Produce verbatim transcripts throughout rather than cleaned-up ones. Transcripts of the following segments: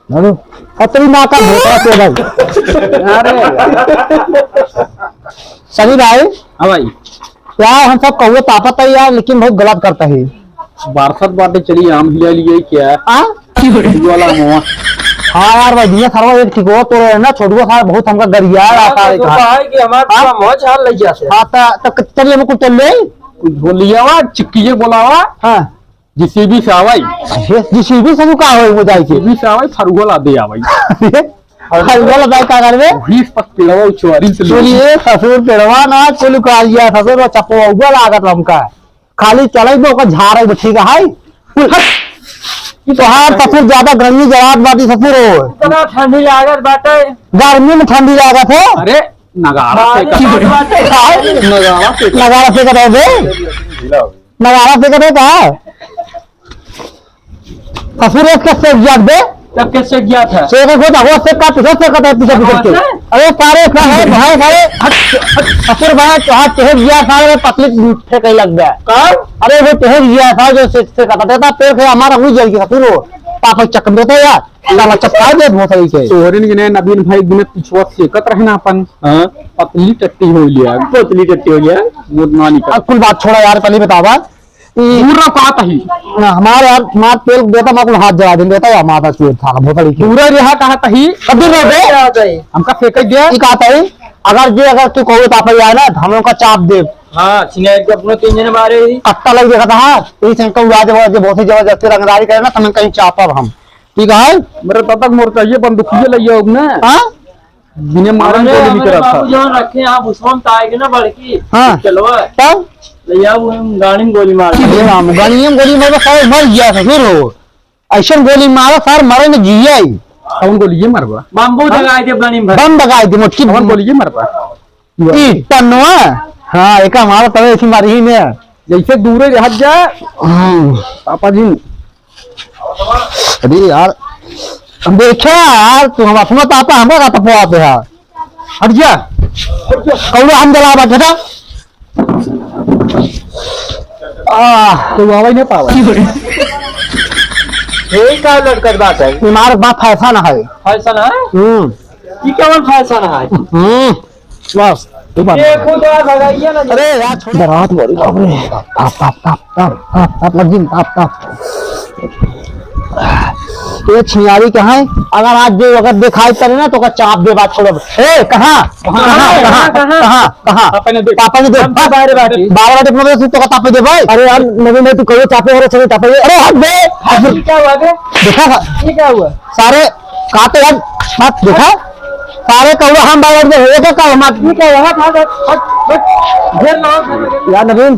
अरे, अतरी ना का भोटा से भाई। अरे। सनी भाई। हाँ भाई। यार, हम सब कौवे तापत है यार, लेकिन बहुत गलत करता है। बारसत बाटे, चली आम हिला लिए क्या? हाँ? वाला मुआ। हाँ यार भाई, दिया सरवा एक ठिको तो रहे ना, छोटुआ साहब बहुत हमका गरिया हाँ, आता है तो कहा। कहा है कि हमारे हाँ? पास मौज हाल लग जाते हैं। हाँ, तो, तो चलिए, हम कुछ तो ले। कुछ बोल लिया वा, चिक्की ये बोलावा। हाँ। जीसीबी से आवाई। अरे, जीसीबी से का होई वो जाई के? जीसीबी से आवाई, फरुआ ला दे आवाई। फरुआ ला दे का करबे? वही पर पेड़वा उछवारी से ले। सुनिए, ससुर पेड़वा ना, कुल कालिया, ससुर वो चपवा हुआ लागत हमका। खाली चलाई बे, ओकर झाड़ है, ठीक है। तोहार ससुर ज्यादा गर्मी जरात बाटी ससुर हो। इतना ठंडी लागत बाटे। गर्मी में ठंडी लागत है। अरे, नगाड़ा से ठंडी लागत बाटे। नगाड़ा से। नगाड़ा से कटे बे? नगाड़ा से कटे का? ससुर एक के सेक जात बे? तब के सेक जात है? सेक को तो से का पीछे से कटे पीछे पीछे के। अरे सारे का है, भाई सारे, हट, हट, ससुर भाई, तो हाथ चेहरे गया सारे पतली फेंके लग गया। कौन? अरे वो चेहरे गया था जो से, से कटा देता, पेड़ के हमारा हुई जल के ससुर हो। पापा चक्कर देता यार, साला चपका दे बहुत सही से। तोहरे ने नवीन भाई बिना पिछुआ सेकत रहना अपन। हाँ। पतली टट्टी हो लिया। पतली टट्टी हो लिया। मोट ना निकल। अब कुल बात छोड़ा यार, पहले बतावा। ई दूर रहो, कहा तही। ना, हमारे यार, हमार तेल देता, मैं कुल हाथ जला दिन देता, या माता चोर था, भोसड़ी के। दूर रहा, कहा तही। कब दूर रहो बे? हमका फेंक दे। ई कहा तही, अगर जे, अगर तू कहो तो आप आए ना, हम लोग का चाप दे। हाँ, छिनार के अपनो तीन जने मारे ही। कट्टा लग देखा था, हाँ, ई से कहूँ आज, आज बहुत ही जबरदस्ती रंगदारी करे ना, तो हम कहीं चापब हम। ठीक है? मेरे तब तक मोर चाहिए, बंदूकिये लइया होग ना। हाँ? बिना मारन अरे, गोली हमारे निकलत बाबू था। जौन रखे हैं, आप उसमें तो आएगी ना बड़की। हाँ। चलवा। तब? ले आओ, हम गाड़ी में गोली मार अरे राम, गाड़ी में गोली मार, सारे मर गया ससुर हो। ऐसन गोली मारा, सार मरे न जिया ही। कौन गोली ये मरबा? बम्बू हाँ? दगाई दे गाड़ी में भर। बम दगाई दे, मोटकी कौन बम। गोली ये मरबा? ई टन्नुआ? हाँ, एका मारा तबे ऐसी मारी ही ने। जैसे दूरे रहत जा। हम्म। पापा जी। अरे यार, हम देखे यार, तू हम अपना पापा, हमरा का तपवा पे है। हट जा। कौड़ा हम जला बाटे था। आह। तो आवे नहीं पावे। यही का लड़का के बात है? हमारे बाप फैशन है। फैशन है? हम्म। ये कौन फैशन है? हम्म। बस, तू बंद। ये खुद यार भगाइए ना। अरे यार, छोड़। बारात बड़ी, बाप रे। ताप, ताप, ताप, ताप, ताप, ताप, लग गई, ताप, ताप। ये छिनारी कहाँ है? अगर आज जो अगर दिखाई पड़े ना, तो ओका चाप दे, बात छोड़ो। ए, कहाँ? कहाँ, कहाँ, कहाँ, कहाँ, कहाँ? कहाँ? पापा ने दे। पापा ने दे। हम तो बाहर बाटी। बारह बाटी अपना तो तू तो तापे दे भाई। अरे यार, नवीन भाई, तू कहो चापे हो रहे, चलो तापे दे। अरे हट बे। ये क्या हुआ बे? देखा था? ये क्या हुआ? सारे काटे यार, मत देखा। सारे कौड़ा हम बाहर दे, एक एक का मत। ये क्या हुआ? हट, हट, हट, हट। घेर लो, घेर लो, घेर लो। यार नवीन,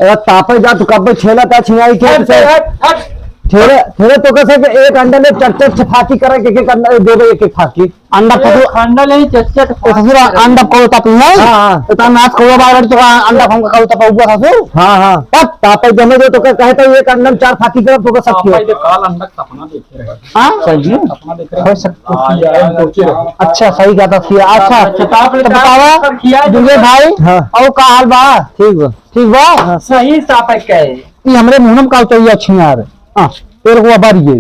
अरे तापे जा, तू कब ठेला ता छिनाई के हट, से? हट, हट। ठेले, ठेले तो कैसे कि एक अंडा में चार चार फाकी करे, एक एक अंडा दे दे, एक एक फाकी। अंडा ए, फसुआ, अंडा ले चट चट ए, फसुआ, अंडा को तपी है? हाँ, हाँ। तो ता नाच को बार तो अंडा फोन का को तपा हुआ था सो? हाँ, हाँ। तब तापे जमे जो तो कह-, कहता है, एक अंडा में चार फाकी करब तो कह सकती हो। तापे दे काल अंडा सपना देखे रहे। हाँ? सही है? सपना देखे रहे। हो सकता है। हाँ, यार, सोचे रहे। अच्छा, सही कहता थी। अच्छा, अच्छा, ताप तो बतावा, सब खिया दूल्हे दे। भाई, हाँ। और का हाल बा? ठीक बा। ठीक बा? हाँ। सही तापे कहे। ये हमरे मुंह में का उतरिया छिनार। हाँ, तेरे को बारी है।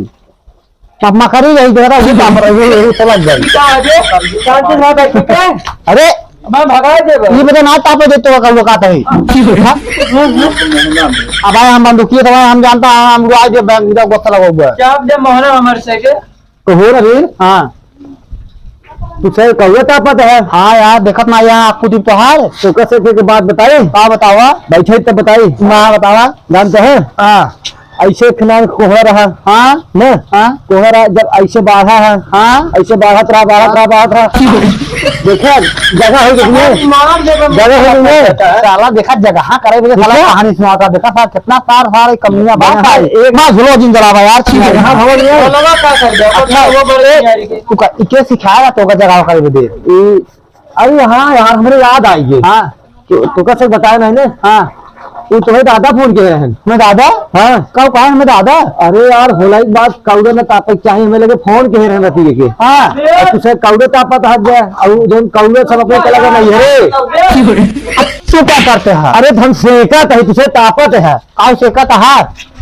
अब मकरी यही दे रहा, वो काम रहा, वो, वो चला जाए। क्या है बे? शांति से बैठ के। अरे। मैं भगा दे बे। ये बता ना, तापे दे तो का, वो कहता है। हाँ? अब आए हम बंदूकिये तो हम जानता है, हम लोग आज ये बैंक का गोता लगा हुआ है। क्या आप जब मोहरा हमारे से के? तो हो रहा रे? हाँ। तू सर कौवा तापत है? हाँ यार, देखत ना यहाँ आपको टिप तो हार। तो कैसे के, के बात बताई? का बतावा? बैठे तो बताई। ना बतावा। जानते हैं? हाँ। ऐसे एक नाम कोहरा रहा। हाँ। ना? हाँ। कोहरा रहा, जब ऐसे बाढ़ा है। हाँ। ऐसे बाढ़त रहा, बाढ़त रहा, बाढ़त रहा। देखा, जगह हो गई है। जगह हो गई है। साला देखा, जगह करे बजे साला देखा? कहानी सुनाता। देखा साला, कितना सार, सार एक कमियां बात जगह आई। एक बार झुलो जिन जलावा यार, ठीक है। जगह हो गई है। बोलवा का कर दे? अच्छा, वो बड़े ए, यार के। तू का, इके सिखाएगा तो का जगह करे बजे? ए, अरे हाँ यार, हमरे याद आई गई। हाँ। तो, तो का से बताया नहीं ने? हाँ। वो तुम्हें दादा फोन किए हैं। मैं दादा? हाँ। कब कहा मैं दादा? अरे यार, होला एक बात, कौड़े में तापक चाहिए, हमें लगे फोन किए रहे रहती है के। हाँ। और तुझे कौड़े तापत हाथ गया, और जो कौड़े सब अपने चला गया नहीं है रे। अब तू क्या करते हैं? अरे धन सेकत है, तुझे तापत है। काउ सेकत है?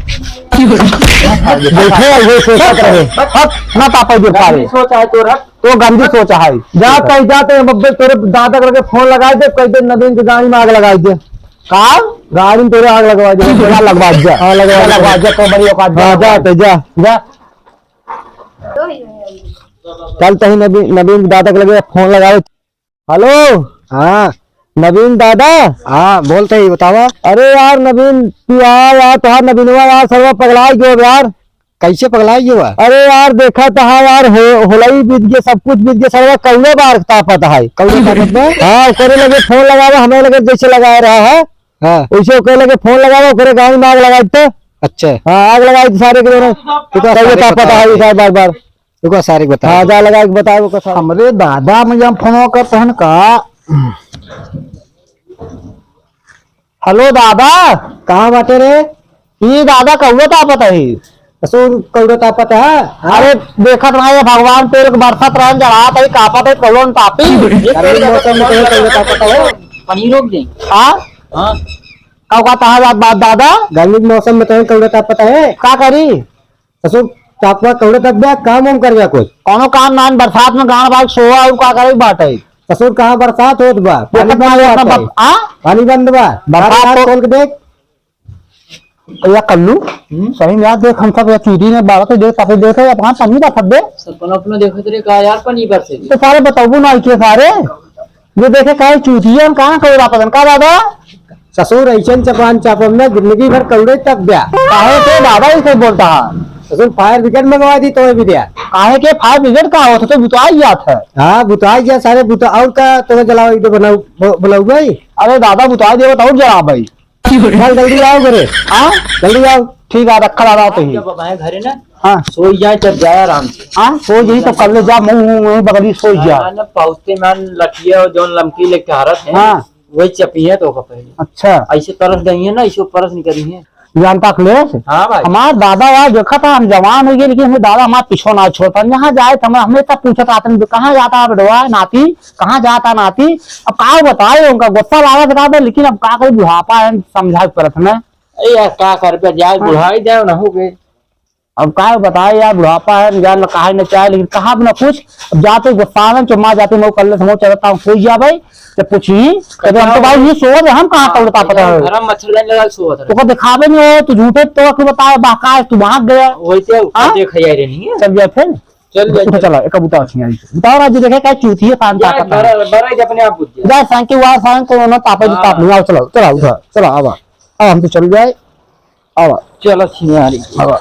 देखे, ये सोचत रहे। हट, ना तापे दे पारे। सोच है तोर, हट। तो गंदी सोच है। जा कहीं जाते हैं बब्बे, तोरे दादा करके फोन लगाए दे, कह दे नवीन के गाड़ी में आग लगाए दे। का? गाड़ी में तोरे आग लगवा दे, तोरा लगवा दे। हाँ, लगवा दे। लगवा दे, तो बड़ी औकात हाँ, जा। जा, तो जा, जा। चल तही नवीन, नवीन दादा के लगे फोन लगावे। हेलो। हाँ। नवीन दादा। हाँ, बोलते ही बतावा। अरे यार नवीन, तू आ यार, तोहार नवीनवा यार, सरवा पगलाइ गयो यार। कैसे पगलाइ गयो बा? अरे यार, देखा तो है यार, हो-, होलई बीत गए, सब कुछ बीत गए, सरवा कौनो बार तापत है। कौनो तापत बा? हाँ, ओकरे लगे फोन लगावा, हमें लगे जैसे लगा रहा है। हाँ। वैसे ओकरे लगे फोन लगावा, ओकरे गाड़ी में आग लगाई तो। अच्छा। हाँ, आग लगाई तो सारे के दोनों। तू तो कौनो सारे तापत बतावा है, भाई। सारे बार बार। रुको, सारे के बताओ। हाँ, जा लगा के बताओ, ओकर सारे। हमरे दादा में जब फोन करत हन का। हेलो दादा। कहाँ बाटे रे? ई दादा कौनो तापत है। ससुर कौनो तापत है? हाँ? अरे देखत ना है भगवान, तेल के बरसात रहन, जड़ात है, कापत है, कौनो तापी। गर्मी मौसम में तो कौनो तापत है। पानी रोक दे। हाँ? हाँ। का कहता है बात, बात दादा? गर्मी के मौसम में तो कौनो तापत है। का करी? ससुर, तापवा कौड़े तक बा, काम वाम कर बा कुछ? कौनो काम नान, बरसात में गाड़ बाग सोवा और का करे बाटे? ससुर, कहाँ बरसात होत बा? पानी देखत बंद ना बा अपना बाटे। बप-, आ? पानी बंद बा। बरसात रात तो खोल के देख। या कल्लू, हम्म? सही में यार देख, हम सब या चूड़ी में बारह तो देख, तापे देख, अब कहाँ पानी बरसत बे? सब अपना अपना देखत रहे, का यार पानी बरसे? तो सारे बताबू ना के सारे। ये देखे काहे चूतिया, हम कहाँ कौड़ा पतन का दादा? ससुर ऐसन चपान चापम ना, जिंदगी भर कौड़े तक द्या। काहे के दादा ऐसे बोलता है? ससुर fire brigade मंगवा दी तो भी द्या। काहे के fire brigade का होत तो बुताई जात है। हाँ, बुताई जा सारे बुता, और का तो जलाओ, इधर बनाओ, ब-, बनाओ भाई। अरे दादा बुताई देवत और जला भाई। चल, जल्दी आओ घरे। हाँ? जल्दी आओ। ठीक है, रखा रहा तो ही। जब अब आए घरे ना, हाँ। सोई जाए, तब जाए आराम से। हाँ, सोई जाई, तब कर ले, जा, मुंह, मुंह, मुंह बगली सोई जा। ना, ना, पहुँचते ना लठिया और जौन लमकी लेके हारत है, हाँ। वही चपी है तो का पहले। अच्छा। ऐसे तरस गई है ना, ऐसे परस निकली है। जानता अखिलेश? हाँ भाई। हमार दादा यार देखा था, हम जवान हो गए, लेकिन हमें दादा हमार पीछो ना छोड़ता। जहाँ जाए तो हमें हमेशा पूछत आते हैं, "कहाँ जाता है बेटवा, नाती?" कहाँ जाता नाती? अब का बताए, उनका गुस्सा लागत का बे, लेकिन अब का करी, बुढ़ापा है, समझाए परत में। ए यार, का करबे, जाए हाँ। बुढ़ाई जाए ना हो गए। अब का बताए यार, बुढ़ापा है, जान न कहा न चाहे, लेकिन कहा भी ना कुछ। अब जाते गुस्सा में चुम्मा जाते मैं कर ले, समझ चलता हूँ, सोई जा भाई, तो पूछी, तो हम तो भाई ये सोवत है, हम कहाँ तौड़ता पता है? घर में मच्छरदानी लगा के सोवत है। तो को दिखावे नहीं हो, तू झूठे तो को बताए, बहकाए, तू भाग गया। वही तो हाँ? देख यार, नहीं है। चल जाए फिर। चल, चल, उठ, चल। चला, एक बुता छिया आई। बुता राजू देखे का चूतिया कान जा, ताकत है। बड़ा, बड़ा ही अपने आप बुझ गया। जा, सांग के वार, सांग को ना तापे, हाँ। ताप नहीं, आओ, चलो, चलो, उठा, चलो, आवा। अब हम तो चल जाए, आवा। चलो, छिया आ रही। आवा।